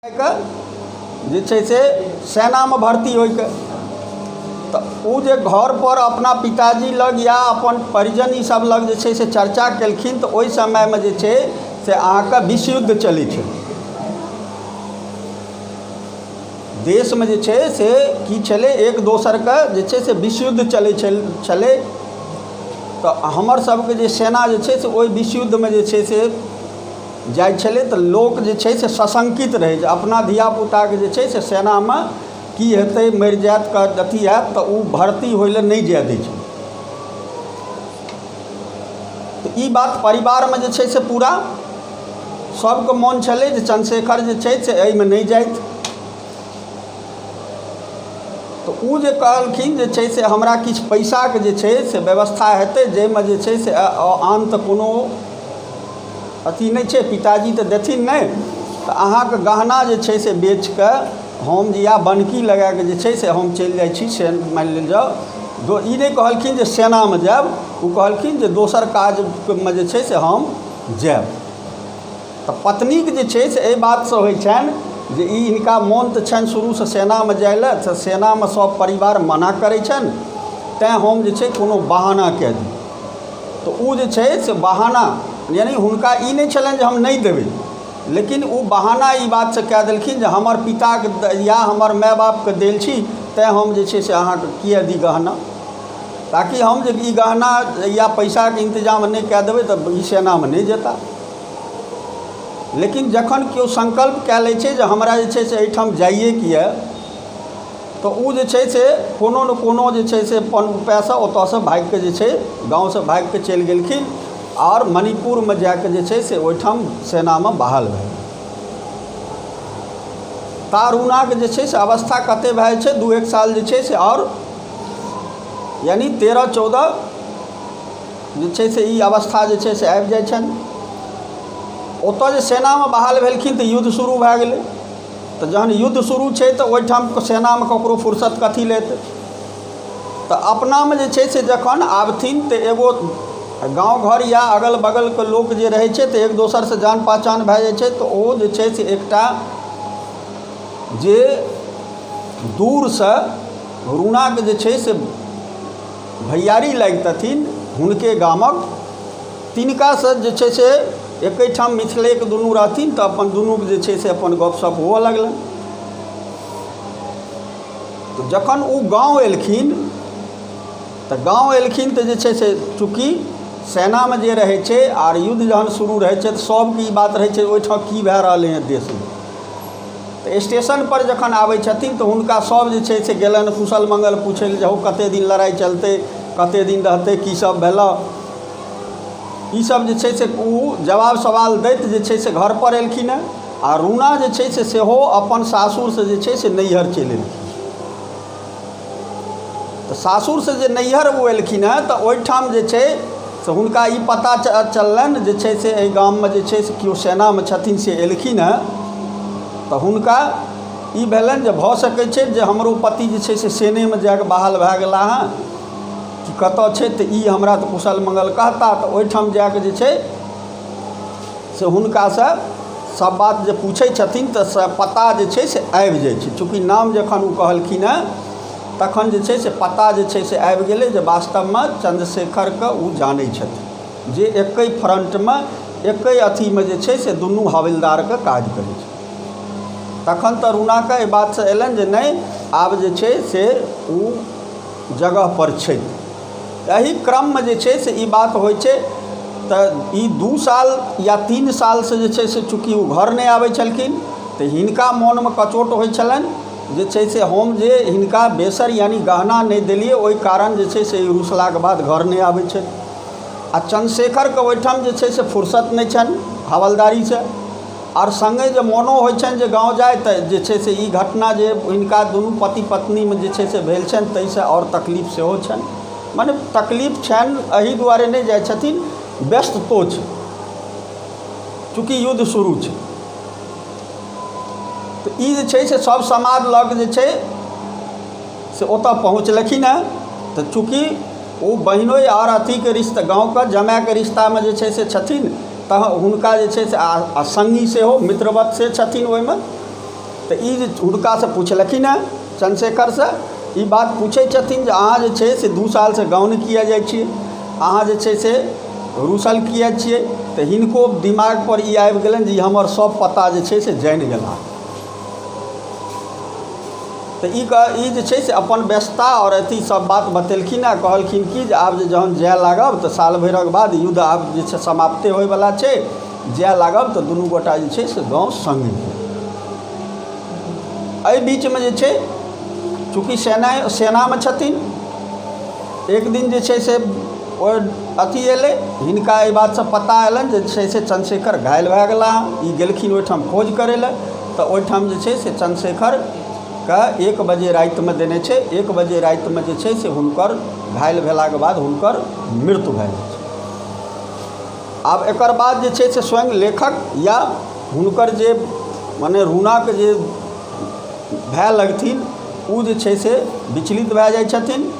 के जे छै से सेनामे भर्ती होइके। तऽ ओ जे घरपर अपना पिताजी लग या अपन परिजन ईसब लग जे छै से चर्चा केलखिन, तऽ ओहि समयमे जे छै से अहाँके विश्वयुद्ध चलै छै देशमे। जे छै से की छलै, एक दोसरके जे छै से विश्वयुद्ध चलै छलै। तऽ हमर सबके जे सेना जे छै से ओहि विश्वयुद्धमे जे छै से जाइ छलै, तऽ लोक जे छै से सशङ्कित रहै जे अपना धियापुताके जे छै से सेनामे की हेतै, मरि जायत, अथी हैत, तऽ ओ भर्ती होइ लए नहि जाय दै छलै। तऽ ई बात परिवारमे जे छै से पूरा सबके मोन छलै जे चन्द्रशेखर जे छै से एहिमे नहि जाथि। तऽ ओ जे कहलखिन जे छै से हमरा किछु पैसाके जे छै से व्यवस्था हेतै, जाहिमे जे छै से आन तऽ कोनो अथी नहि छै, पिताजी तऽ देथिन नहि, तऽ अहाँके गहना जे छै से बेचके हम जे या बन्हकी लगाकऽ जे छै से हम चलि जाइ छी। से मानि लेल जाउ, ई नहि कहलखिन जे सेनामे जायब, ओ कहलखिन जे दोसर काजमे जे छै से हम जायब। तऽ पत्नीके जे छै से एहि बातसँ होइ छनि जे ई हिनका मोन तऽ छनि शुरूसँ सेनामे जाइ लए, तऽ सेनामे सब परिवार मना करै छनि, तैँ हम जे छै कोनो बहाना कए दी। तऽ ओ जे छै से बहाना, यानि हुनका ई नहि छलनि जे हम नहि देबै, लेकिन ओ बहाना ई बातसँ कए देलखिन जे हमर पिताके या हमर माय बापके देल छी, तैँ हम जे छै से अहाँके किए दी गहना, ताकि हम जे ई गहना या पैसाके इन्तजाम नहि कए देबै तऽ ई सेनामे नहि जेता। लेकिन जखन केओ संकल्प कए लै छै जे हमरा जे छै से एहिठाम जाइएके यऽ, तऽ ओ जे छै से कोनो ने कोनो जे छै से अपन उपायसँ ओतऽसँ भागिकऽ जे छै गाँवसँ भागिकऽ चलि गेलखिन आओर मणिपुरमे जाकऽ जे छै से ओहिठाम सेनामे बहाल भए गेल। तारुणाके जे छै से अवस्था कतेक भए जाइ छै? 2-1 साल जे छै से आओर, यानि 13-14 जे छै से ई अवस्था जे छै से आबि जाइ छनि। ओतऽ जे सेनामे बहाल भेलखिन तऽ युद्ध शुरू भए गेलै। तऽ जहन युद्ध शुरू छै तऽ ओहिठाम सेनामे ककरो फुर्सत कथी लेत? तऽ अपनामे जे छै से जखन आबथिन तऽ एगो गाँव घर या अगल बगलके लोक जे रहै छै तऽ एक दोसरसँ जान पहचान भए जाइ छै। तऽ ओ जे छै से एकटा जे दूरसँ रुणाके जे छै से भैयारी लागितथिन हुनके गामक, तिनकासँ जे छै से एकेठाम मिथिलेके दुनू रहथिन, तऽ अपन दुनूके जे छै से अपन गपशप हुअ लगलनि। तऽ जखन ओ गाँव एलखिन तऽ जे छै से चूँकि सेनामे जे रहै छै आर युद्ध जहन शुरू रहै छै तऽ सभके ई बात रहै छै ओहिठाम की भए रहलै हँ देशमे। तऽ स्टेशनपर जखन आबै छथिन तऽ हुनका सभ जे छै से गेलनि कुशल मङ्गल पूछै लए जे हौ, कतेक दिन लड़ाइ चलतै, कतेक दिन रहतै, की सब भेलऽ, ईसब जे छै से ओ जवाब सवाल दैत जे छै से घरपर एलखिन हेँ। आ रूना जे छै से सेहो अपन सासुरसँ जे छै से नैहर चलि एलखिन। तऽ सासुरसँ जे नैहर ओ एलखिन हेँ तऽ ओहिठाम जे छै से हुनका ई पता चललनि जे छै से एहि गाममे जे छै से केओ सेनामे छथिन से एलखिन हेँ। तऽ हुनका ई भेलनि जे भऽ सकै छै जे हमरो पति जे छै से सेनेमे जाकऽ बहाल भए गेला हँ कि कतऽ छै, तऽ ई हमरा तऽ कुशल मङ्गल कहता। तऽ ओहिठाम जाकऽ जे छै से हुनकासँ सब बात जे पूछै छथिन तऽ से पता जे छै से आबि जाइ छै। चूँकि नाम जखन ओ कहलखिन हेँ तखन जे छै से पता जे छै से आबि गेलै जे वास्तवमे चन्द्रशेखरके ओ जानै छथिन, जे एके फ्रन्टमे एके अथीमे जे छै से दुनू हवलदारके काज करै छै। तखन तऽ रुणाके एहि बातसँ अयलनि जे नहि, आब जे छै से ओ जगहपर छथि। एहि क्रममे जे छै से ई बात होइ छै। तऽ ई 2 साल या 3 सालसँ जे छै से चूँकि ओ घर नहि आबै छलखिन तऽ हिनका मोनमे कचोट होइ छलनि जे छै से हम जे हिनका बेसर यानि गहना नहि देलियै, ओहि कारण जे छै से ई रुसलाके बाद घर नहि आबै छथि। आ चन्द्रशेखरके ओहिठाम जे छै से फुर्सत नहि छनि हवलदारीसँ, आओर सङ्गे जे मोनो होइ छनि जे गाँव जाइ, तऽ जे छै से ई घटना जे हिनका दुनू पति पत्नीमे जे छै से भेल छनि, ताहिसँ आओर तकलीफ सेहो छनि। मने तकलीफ छनि एहि दुआरे नहि जाइ छथिन, व्यस्ततो छै चूँकि युद्ध शुरू छै। तऽ ई जे छै से सब समाज लऽ कऽ जे छै से ओतऽ पहुँचलखिन हेँ। तऽ चूँकि ओ बहिनोइ आओर अथीके रिश्ता, गाँवके जमायके रिश्तामे जे छै से छथिन, तऽ हुनका जे छै से आ सङ्गी सेहो मित्रवत से छथिन ओहिमे। तऽ ई जे हुनकासँ पुछलखिन हेँ चन्द्रशेखरसँ ई बात पूछै छथिन जे अहाँ जे छै से 2 सालसँ गाँव नहि किया जाइ छियै? अहाँ जे छै से रूसल किया छियै? तऽ हिनको दिमागपर ई आबि गेलनि जे ई हमर सभ पता जे छै से जानि गेला। तऽ ई जे छै से अपन व्यस्तता आओर अथी सब बात बतेलखिन आ कहलखिन कि जे आब जे जहन जाय लागब तऽ साल भरिक बाद युद्ध आब जे छै समाप्ते होइवला छै, जाय लागब तऽ दुनू गोटा जे छै से गाँव सङ्गे। एहि बीचमे जे छै चूँकि सेनामे छथिन, एक दिन जे छै से ओ अथी एलै, हिनका एहि बातसँ पता एलनि जे छै से चन्द्रशेखर घायल भए गेला हँ। ई गेलखिन ओहिठाम खोज करै लए, तऽ ओहिठाम जे छै से चन्द्रशेखरके 1 बजे रातिमे देने छै, 1 बजे रातिमे जे छै से हुनकर घायल भेलाके बाद हुनकर मृत्यु भए जाइ छै। आब एकर बाद जे छै से स्वयं लेखक या हुनकर जे मने रूनाके जे भाय लगथिन, ओ जे छै से विचलित भए जाइ छथिन।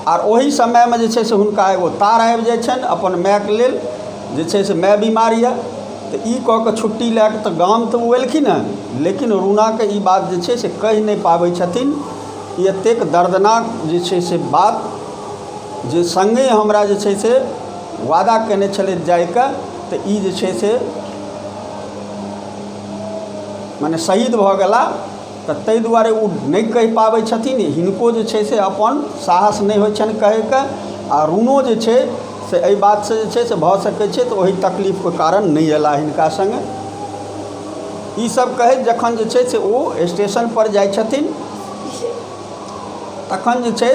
आर ओहि समयमे जे छै से हुनका एगो तार आबि जाइ छनि अपन मायके लेल, जे छै से माय बीमार यऽ। तऽ ई कऽ कऽ छुट्टी लए कऽ तऽ गाम तऽ ओ एलखिन हेँ, लेकिन रूनाके ई बात जे छै से कहि नहि पाबै छथिन। ई एतेक दर्दनाक जे छै से बात जे सङ्गे हमरा जे छै से वादा कयने छलथि जाइके, तऽ ई जे छै से मने शहीद भऽ गेला। तऽ ताहि दुआरे ओ नहि कहि पाबै छथिन। हिनको जे छै से अपन साहस नहि होइ छनि कहैके। आ रूनो जे छै से एहि बातसँ जे छै से भऽ सकै छै तऽ ओहि तकलीफके कारण नहि अयला हिनका सङ्गे। ईसभ कहैत जखन जे छै से ओ स्टेशनपर जाइ छथिन, तखन जे छै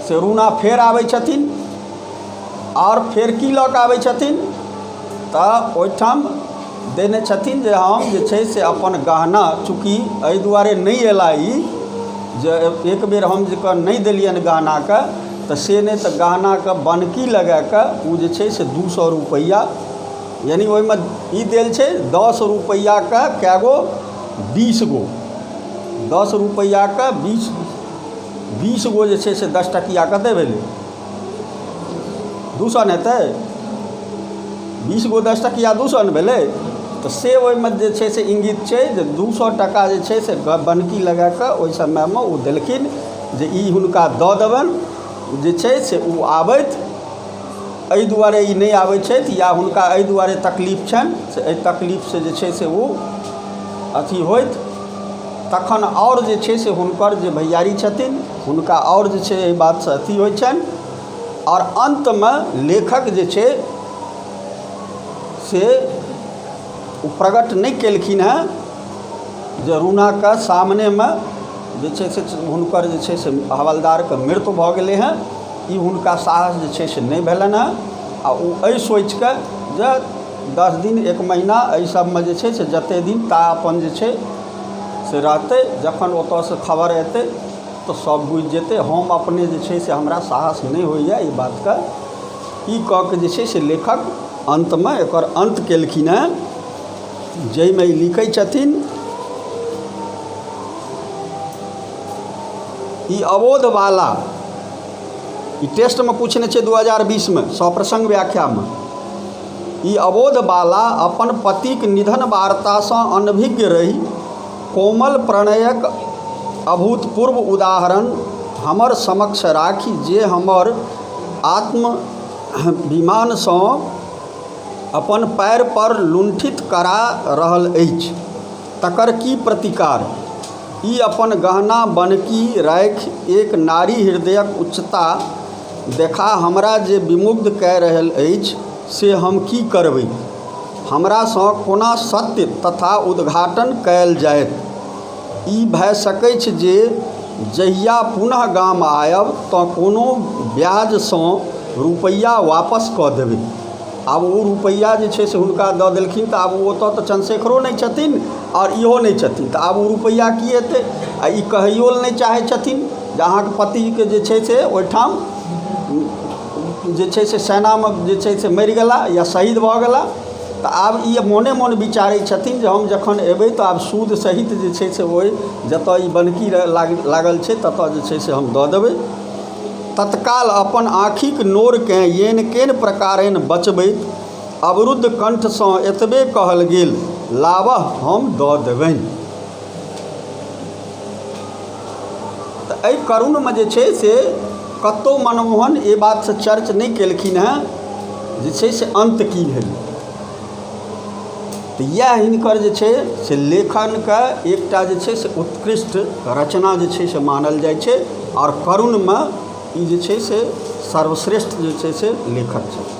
से रूना फेर आबै छथिन। आओर फेर की लऽ कऽ आबै छथिन? तऽ ओहिठाम देने छथिन जे हम जे छै से अपन गहना, चूँकि एहि दुआरे नहि अयला ई जे एक बेर हम जे नहि देलियनि गहनाके तऽ से नहि, तऽ गहनाके बनकी लगाए कऽ ओ जे छै से 200 रुपैआ, यानि ओहिमे ई देल छै 10 रुपैआके कए गो? 20 गो। 10 रुपैआके 20 20 गो जे छै से 10 टकिया कतेक भेलै? 200 ने हेतै? 20 गो 10 टकिया 200 ने भेलै? तऽ से ओहिमे जे छै से इङ्गित छै जे 200 टाका जे छै से बनकी लगाए कऽ ओहि समयमे ओ देलखिन जे ई हुनका दऽ देबनि जे छै से ओ आबथि। एहि दुआरे ई नहि आबै छथि या हुनका एहि दुआरे तकलीफ छनि से एहि तकलीफसँ जे छै से ओ अथी होथि। तखन आओर जे छै से हुनकर जे भैआरी छथिन, हुनका आओर जे छै एहि बातसँ अथी होइ छनि। आओर अन्तमे लेखक जे छै से ओ प्रकट नहि केलखिन हेँ जे रूनाके सामनेमे जे छै से हुनकर जे छै से हवलदारके मृत्यु भऽ गेलै हेँ। ई हुनका साहस जे छै से नहि भेलनि हेँ। आ ओ एहि सोचिके जे 10 दिन, एक महीना, एहि सबमे जे छै से जतेक दिन ता अपन जे छै से रहतै, जखन ओतयसँ खबर एतै तऽ सब बुझि जेतै। हम अपने जे छै से हमरा साहस नहि होइए ई बातके। ई कऽ के जे छै से लेखक अन्तमे एकर अन्त केलखिन हेँ, जाहिमे ई लिखै छथिन, ई अबोध बाला, ई टेस्टमे पूछने छै 2020मे सप्रसङ्ग व्याख्यामे, ई अबोध बाला अपन पतिक निधन वार्तासँ अनभिज्ञ रहि कोमल प्रणयक अभूतपूर्व उदाहरण हमर समक्ष राखि जे हमर आत्माभिमानसँ अपन पैर पर लुण्ठित करा रहल अछि, तकर की प्रतिकार? ई अपन गहना बन्हकी राखि एक नारी हृदयक उच्चता देखा हमरा जे विमुग्ध कए रहल अछि से हम की करबै? हमरासँ कोना सत्य तथा उद्घाटन कयल जायत? ई भए सकैछ जे जहिया पुनः गाम आयब तँ कोनो ब्याजसँ रुपैआ वापस कऽ देबै। आब ओ रुपैआ जे छै से हुनका दऽ देलखिन। तऽ आब ओतऽ तऽ चन्द्रशेखरो नहि छथिन आओर इहो नहि छथिन, तऽ आब ओ रुपैआ की हेतै? आ ई कहैयो लए नहि चाहै छथिन जे अहाँके पतिके जे छै से ओहिठाम जे छै से सेनामे जे छै से मरि गेला या शहीद भऽ गेला। तऽ आब ई मोने मोन विचारै छथिन जे हम जखन एबै तऽ आब सूद सहित जे छै से ओहि जतऽ ई बन्हकी लागल छै ततऽ जे छै से हम दऽ देबै। तत्काल अपन आँखिक नोरकेँ येन केन प्रकारेण बचबैत अवरुद्ध कण्ठसँ एतबे कहल गेल, लाबह, हम दऽ देबनि। तऽ एहि करुणमे जे छै से कतहु मनमोहन एहि बातसँ चर्च नहि केलखिन हेँ जे छै से अन्त की भेलै। तऽ इएह हिनकर जे छै से लेखनके एकटा जे छै से उत्कृष्ट रचना जे छै से मानल जाइ छै आओर करुणमे ई जे छै से सर्वश्रेष्ठ जे छै से लेखक छथि।